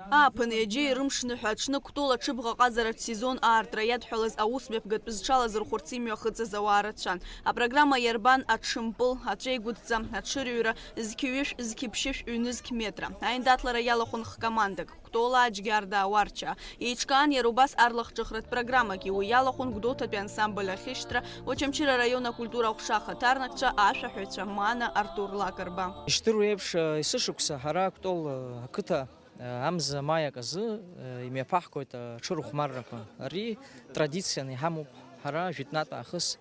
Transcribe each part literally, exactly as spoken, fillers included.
Ааԥыни аџьеи рымшныҳәа аҽны Кәтол аҽыбӷаҟазаратә сезон аартра иадҳәалаз аус мҩаԥгатәы зҽалазырхәырц имҩахыҵыз ауаа рацәан. Апрограмма иарбан аҽымпыл, аҵәеигәыдҵа, аҽырҩра, зқьи ҩышә, зқьи ԥшьышә, ҩнызқь метра. Аиндаҭлара иалахәын хкомандак, Кәтолаа, Џьгьардаа, Уарчаа. Еиҿкаан иара убас арлахҿыхратә программагьы. Уи иалахәын Гәдоуҭатәи ансамбль Ахьышьҭра, Очамчыра араион акультура аҟәша ахаҭарнакцәа, ашәаҳәаҩцәа Мана, Артур Лакрба. Ишдыру еиԥш, есышықәса ҳара Кәтол ақыҭа, амза маиак азы, имҩаԥаҳгоит аҽырыхәмаррақәа. Ари традицианы иҳамоуп. Ҳара жәытәнатә аахыс,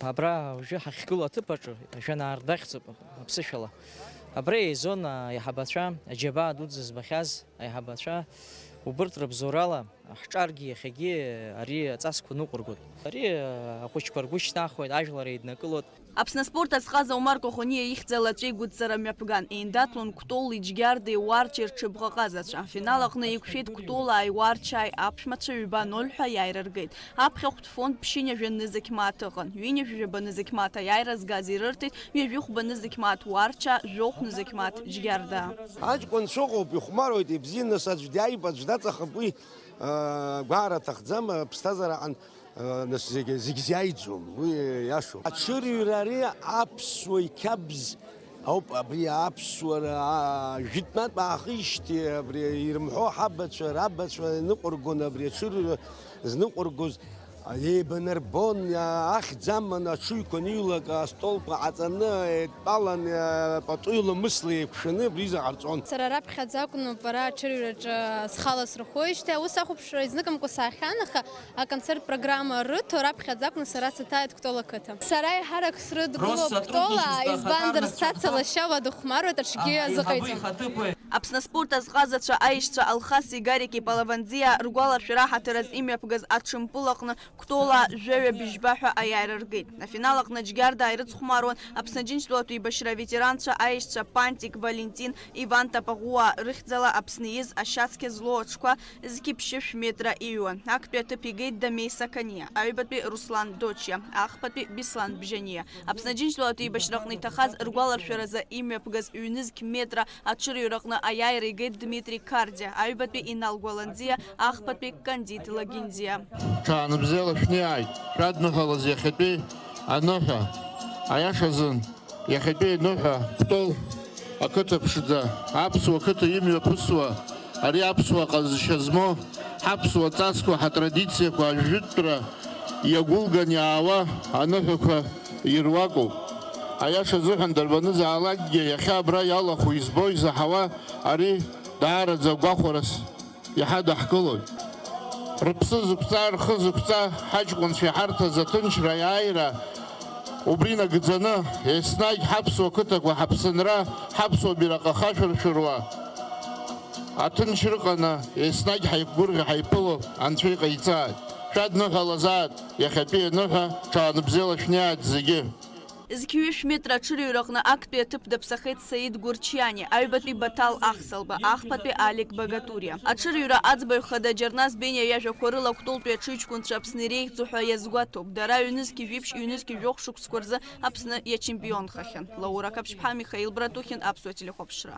абра уажәы ҳахьгылоу аҭыԥ аҿы, жәанаа рдәахьӡуп аԥсышәала. Абра еизон аиҳабацәа, аџьабаа дуӡӡа збахьаз аиҳабацәа, убырҭ рыбзоурала ҳҿаргьы иахьагьы ари аҵасқәа ныҟәыргоит. Ари ахәыҷқәа ргәы шьҭнахуеит, ажәлар еиднакылоит. Аԥсны аспорт азҟаза Омар Коӷониа ихьӡала аҵәеигәыдҵара мҩаԥган. Еиндаҭлон Кәтоли Џьгьардеи Уарчеи рҽыбӷаҟазацәа. Афинал аҟны еиқәшәеит Кәтолааи Уарчааи аԥшәмацәа ҩба ноль ҳәа аиааира ргеит. Аԥхьахәтә фонд ԥшьынҩажәа нызқь мааҭ ыҟан. Ҩынҩажәаба нызқь мааҭ аиааира згаз ирырҭеит, ҩажәихәба нызқь мааҭ Уарчаа, жәохә нызқь мааҭ Џьгьардаа. Аҷкәынцәа ыҟоуп, ихәмаруеит, ибзиан, нас аӡә диааип, аӡә даҵахап, уи, аа, гәаара аҭахӡам, аԥсҭазаара аҟан, аа, нас зегь, зегь зиааиӡом, уи иашоуп. Аҽырҩра ари аԥсуа иқьабз ауп, абри аԥсуара, аа, жәытәнатә аахижьҭеи абри ирымҳәо ҳабацәа, рабацәа иныҟәыргон абри аҽырҩра зныҟәыргоз. Еибанарбон, ахьӡ аман аҽыҩқәа анҩылак, астолқәа ҟаҵаны, еидтәалан, патуи ламысла еиқәшәаны абри аҩыза ҟарҵон. Сара раԥхьаӡа акәны бара аҽырҩраҿы схала сырхәоижьҭеи аус ахәаԥшра изныкымкәа саахьан, аха аконцерт программа рыҭо раԥхьаӡа акәны сара саҭааит Кәтол ақыҭа. Сара еиҳарак срыдгылоуп Кәтола, избанзар сҭаца лашьа уа дыхәмаруеит, аҽгьы азыҟаиҵом. Аԥсны аспорт азҟазацәа аишьцәа Алхаси Гарики Палаванӡиаа ргәаларшәара аҳаҭыр азы имҩаԥгаз аҽымпыл аҟны Кәтолаа жәаҩа быжьба ҳәа аиааира ргеит. Афинал аҟны Џьгьардаа ирыцхәмаруан Аԥсны Џьынџьтәылатә еибашьра аветеранцәа аишьцәа Пантик Валентин, Иван Тапаӷәуаа рыхьӡала Аԥсны из ашьацқьа злоу аҽқәа зқьи ԥшьышә метра иҩуан. Актәи аҭыԥ игеит Дамеи Сақаниа, аҩбатәи Руслан Дочиа, ахԥатәи Беслан Бжьаниа. Аԥсны Аџьынџьтәылатә еибашьраҟны иҭахаз ргәаларшәаразы имҩаԥгаз ҩнызқь метра аҽырҩраҟны аиааира игеит Дмитри Қардиа, аҩбатәи Инал Гәаланӡиа, ахԥатәи Кандид Лагинӡиа. Ҽаанбзиала шәнеиааит, шәадныҳәалаз иахьатәи аныҳәа. Аиашазын, иахьатәи аныҳәа Кәтол ақыҭа ԥшӡа, аԥсуа қыҭа имҩаԥысуа, ари аԥсуа ҟазшьа змоу, ҳаԥсуа ҵасқәа, ҳатрадициақәа, ажәытәра иагәылган иаауа аныҳәақәа ируакуп. Аиаша азыҳәан, дарбанызаалакгьы иахьа абра иалахәу, избо, изаҳауа ари даараӡа гәахәарас иҳадаҳкылоит. Рыԥсы зықәҵа, рхы зықәҵа ҳаҷкәынцәа иҳарҭаз аҭынчра аиааира убри нагӡаны, еснагь ҳаԥсуа қыҭақәа, ҳаԥсынра, ҳаԥсуа бираҟ ахашәыршәыруа, аҭынч рыҟаны еснагь ҳаиқәгәырӷьо ҳаиԥыло Анцәа иҟаиҵааит. Шәадныҳәалазааит, иахьатәи аныҳәа, ҽаанбзиала шәнеиааит зегьы. Зқьи ҩышә метра аҽырҩраҟны актәи аҭыԥ даԥсахеит Саид Гурчиани, аҩбатәи Баҭал Ахсалба, ахԥатәи Алик Багатуриа. Аҽырҩра аӡбаҩ хада Џьарназ Бениа иажәақәа рыла Кәтолтәи аҽыҩҷкәынцәа Аԥсны иреиӷьӡоу ҳәа иазгәаҭоуп. Дара ҩнызқьи жәиԥшь, ҩнызқьи жәохә шықәсқәа рзы Аԥсны иачемпионхахьан. Лаура Қаԥшьԥҳа, Михаил Братухин, Аԥсуа телехәаԥшра.